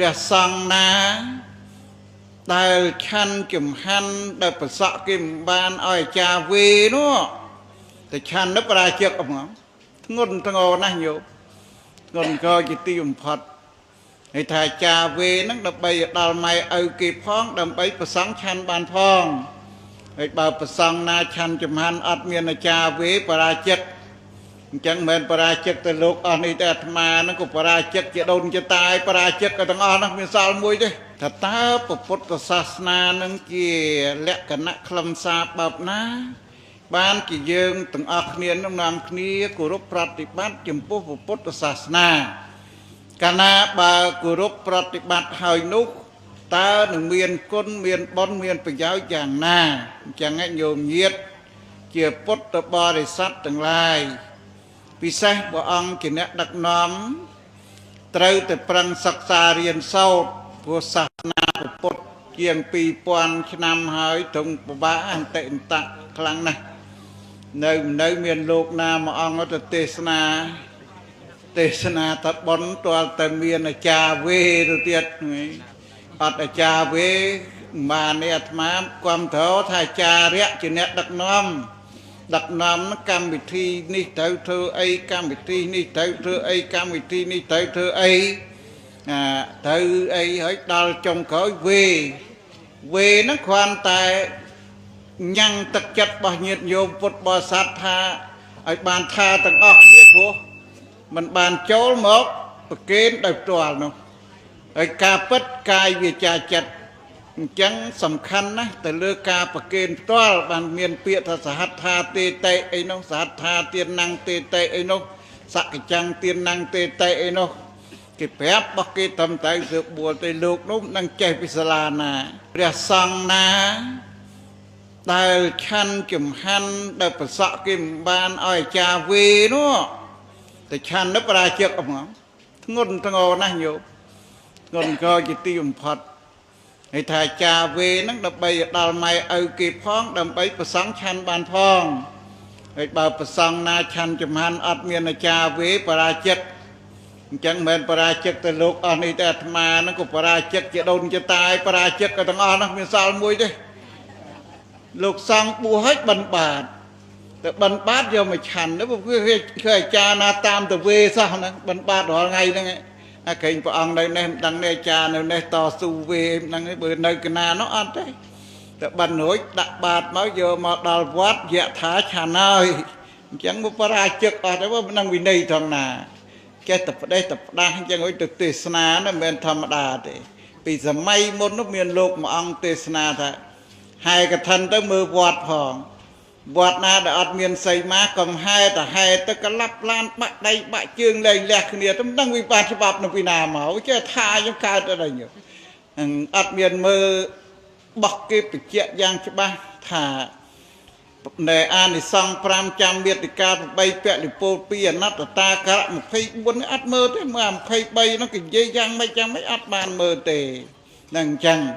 ព្រះសង្ឃណាដែលឆាន់ចំហាន់ដែលប្រសក់គេមិនបានឲ្យអាចារ្យវេនោះតែឆាន់នោះបរាជិកហ្មងធ្ងន់ធ្ងរណាស់ញោមធ្ងន់ធ្ងរជាទីបំផុតហើយថាអាចារ្យវេហ្នឹងដើម្បីដល់ម៉ែឪគេផងដើម្បីប្រសង់ឆាន់បានផងហើយបើប្រសង់ណាឆាន់ចំហាន់អត់មានអាចារ្យវេបរាជិកអញ្ចឹងមិនមែនបរាជិកទៅលោកអស់នេះទេអាត្មាហ្នឹងក៏បរាជិកជាដូនជាតាយបរាជិកក៏ទាំងអស់ហ្នឹងមានសល់មួយទេថាតើពុទ្ធសាសនានឹងជាលក្ខណៈខ្លឹមសារបែបណាបានជាយើងទាំងអស់គ្នានឹងនាំគ្នាគោរពប្រតិបត្តិចំពោះពុទ្ធសាសនាកាលណាបើគោរពប្រតិបត្តិហើយនោះតើនឹងមានគុណមានបុណ្យមានប្រយោជន៍យ៉ាងណាអញ្ចឹងញោមញាតជាពុទ្ធបរិស័ទទាំងឡាយពិសេសព្រះអង្គជាអ្នកដឹកនាំត្រូវតែប្រឹងសិក្សារៀនសូត្រព្រោះសាសនាពុទ្ធជាង2000ឆ្នាំហើយត្រង់ពិបាកអន្តិអន្តៈខ្លាំងណាស់នៅមានលោកណាមួយអង្គទៅទេសនាតបុណ្យទាល់តែមានអាចារ្យវេទៅទៀតអត់អាចារ្យវេបាននេះអាត្មាគាំទ្រថាអាចារ្យជាអ្នកដឹកនាំកម្មវិធីនេះត្រូវធ្វើអីកម្មវិធីនេះត្រូវធ្វើអីកម្មវិធីនេះត្រូវធ្វើអីត្រូវអីហើយដល់ចុងក្រោយវេហ្នឹងគ្រាន់តែញ៉ាំងទឹកចិត្តរបស់ញាតិញោមពុទ្ធបរិស័ទថាឲ្យបានថាទាំងអស់គ្នាព្រោះมันបានចូលមកប្រគេនដោយផ្ទាល់នោះហើយការពិតកាយវាចាចិត្តអញ្ចឹងសំខាន់ណាស់ទៅលើការប្រគេនផ្ទាល់បានមានពាក្យថាសហដ្ឋាទេតិអីនោះសហដ្ឋាទានំទេតិអីនោះសកចាំងទានំទេតិអីនោះគេប្រាប់របស់គេត្រឹមតែសើបួលទេលោកនោះនឹងចេះពីសាលាណាព្រះសង្ឃណាដែលឆាន់ចំហាន់ដែលប្រសក់គេមិនបានឲ្យអាចារ្យវេនោះតែឆាន់នោះបរាជិកហ្មងធ្ងន់ធ្ងរណាស់ញោមធ្ងន់ធ្ងរជាទីបំផុតហើយថាអាចារ្យវេហ្នឹងដើម្បីដល់ម៉ែឪគេផងដើម្បីប្រសង់ឆាន់បានផងហើយបើប្រសង់ណាឆាន់ចំហាន់អត់មានអាចារ្យវេបរាជិកអញ្ចឹងមិនមែនបរាជិកទៅលោកអស់នេះទេអាត្មាហ្នឹងក៏បរាជិកជាដូនជាតាយបរាជិកក៏ទាំងអស់ហ្នឹងមានសល់មួយទេលោកសង្ឃបួសឲ្យបិណ្ឌបាតទៅបិណ្ឌបាតយកមកឆាន់ទៅព្រោះគឺអាចារ្យណាតាមទៅវេសោះហ្នឹងបិណ្ឌបាតរាល់ថ្ងៃហ្នឹងអាក្រែងព្រះអង្គនៅនេះមិនដឹងនេះអាចារ្យនៅនេះតស៊ូវេមិនដឹងទេបើនៅកណានោះអត់ទេតែបិណ្ឌរួចដាក់បាតមកយកមកដល់វត្តយថាឆាន់ហើយអញ្ចឹងមកបរាជិកអត់ទេមិនដឹងវិន័យថងណាចេះតែផ្ដេសតែផ្ដាស់អញ្ចឹងឲ្យទៅទេសនានោះមិនមែនធម្មតាទេពីសម័យមុននោះមានលោកមួយអង្គទេសនាថាហែកឋិនទៅមើលវត្តផងវត្តណាដែលអត់មានសីមាកុំហែតែហែទៅក៏ឡាប់ឡានបាក់ដៃបាក់ជើងលែងលះគ្នាទៅមិនដឹងវិបាកច្បាប់នៅពីណាមកចេះថាខ្ញុំកើតអីហ្នឹងអត់មានមើលបោះគេបញ្ជាក់យ៉ាងច្បាស់ថានៅអានិសង្ឃ5ចាំមេតិកា8ពលិពល2អនត្តតាករៈ24អត់មើលទេមើល23នោះគេនិយាយយ៉ាងម៉េចយ៉ាងម៉េចអត់បានមើលទេហ្នឹងអញ្ចឹង។